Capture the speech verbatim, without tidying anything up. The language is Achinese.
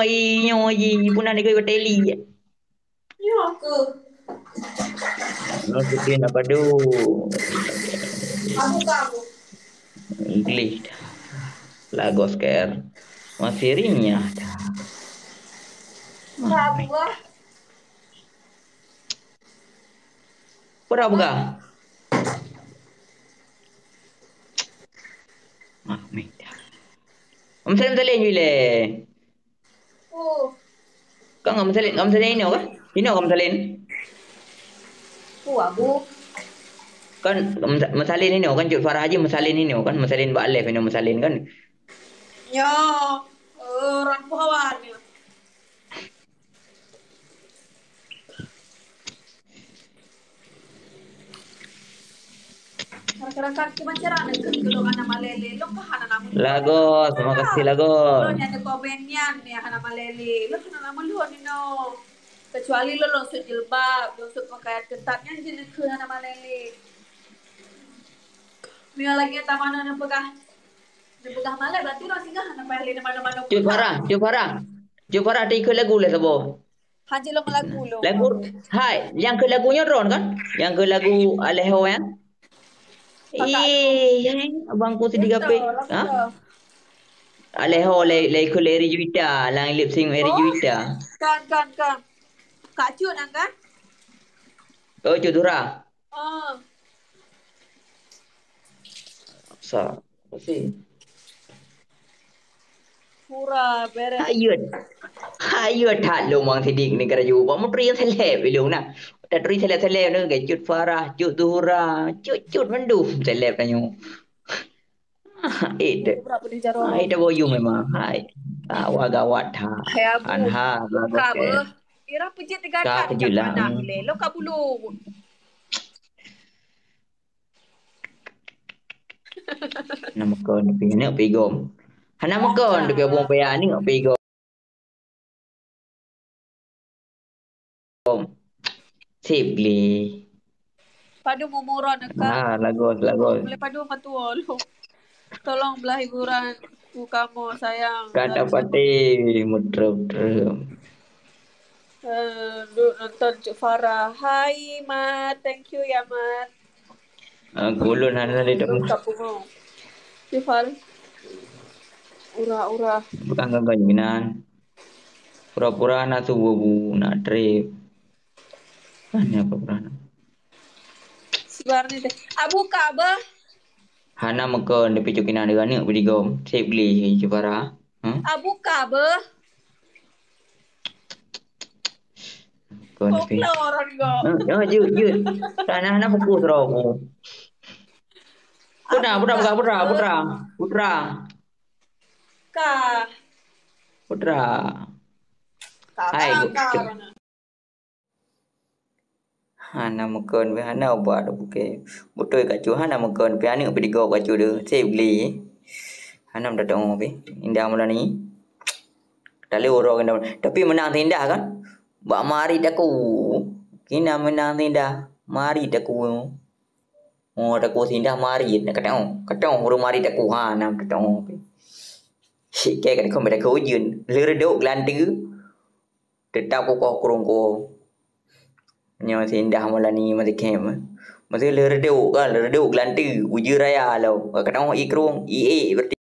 Oi, nyoe ji, pun ada ke teli. Nyoe aku. Nyoe tu dia nak padu. Aku ke aku. English dah. Lagos Care. Masih rinyah dah. Apa? Pura buka. Mak meh dah. Om Salim, Salim, Jule. Oh. Kan ngam salin, ngam salin ino kan? Ino ngam salin. Oh, abu. Kan ngam sa-, ngam salin ino kan, Cut Farah Haji ngam salin ino kan, ngam salin bak Alef ino ngam salin kan? Ya, eh, rampuh awak ni. Rakan-rakan, kiban cara neukheun keu lôn hana malèe lé, lôn ka hana na meulhô. Lagos, terima kasih, Lagos. Lôn nyang neukomen nyan, nyang hana malèe lé. Lôn hana na meulhô ninoe. Kecuali lôn, lôn sôk jilbab, lôn sôk pakaian keutat, nyan jih neukheun hana malèe lé. Meunyoe lagèe tamanoe neupeugah, neupeugah malèe, berarti lôn singoh hana payah lé manoe-manoe. Cut Farah, Cut Farah. Cut Farah, teuikot lagu lé saboh. Hana lôn meulagu lôn. Lagu, hai, nyang keu lagu nyoe droen kan? Nyang keu lagu Aleho nyan? Kakak tu. Ih, abang ku sedih gape. Betul, ha? Betul. Aleho lé, lé keu Larry Juwita, lang lip sync Larry Juwita. Oh, kan, kan, kan. Kak Cut nyan kan? Oh, Cut Zura. Oh. Sa, apa sih? Pura bereh. Hayeu. Hayeu that lôn Mang Sidik ni geuraju. Bak meuteuri seleb ilong na. Tateuri seleb-seleb ni, Cut Farah, Cut Zuhura, Cut, Cut mandum seleb tanyoe. Eh, dek. Pura pedih jaroe. Hai, dek boyu memang. Hai. Awak gawat ha. Hai, Abu. Anha, buka apa? Ira pejit tiga kali. Ka pejit lah. Mana hmm. Lé? Lo ka bulu. Hana meukon, tapi aneuk pigom. Hana meukon, tapi abang payah aneuk pigom. Sip glé. Padu mumurot dekat. Ah, lagos, lagos. Boleh padu matuo lu. Tolong belah hiburan ku kamoe, sayang. Kata pati mutrem-trem. Eh, duk nonton Cuk Farah. Hai, Mat. Thank you ya, Mat. Ah, kulun hana di temu. Ka pungo. Cuk Farah. Ura-ura. Bukan gangguan jinan. Pura-pura na tubuh bu, na trip. Hanya apa pura na. Sibar ni teh. Abu ka beuh. Hana meukon, tapi cok kina dengan ni beri gom. Sip glé, Cuk Farah. Hmm? Abu ka beuh. Kon pi. Folklor orang go. Eh, eh, jut, jut. Tanah na fokus roh aku. Putra, putra, putra, putra, putra. Ka. Putra. Ka, hai, ka, ka, ka. Hana meukon pi, hana ubat buke. Beutôi kacu hana meukon pi, aneuk pi digop kacu deuh. Sip glé. Hana meutatong pi. Indah mula ni. Talé uroe keunan. Tapi meunang sindah kan? Bak marit aku. Kina meunang sindah. Marit aku. Oh, aku sindah marit. Nak katong. Katong ureueng marit aku. Ha, nam katong. Sikai kat aku, kat aku ujeuen. Leureudok geulanteu. Teutap kukoh kurungku. Nyoe sindah mulani meusikem. Meusi leureudok kan, leureudok geulanteu. Ujeuen raya lom. Katong i krueng, i ék berarti.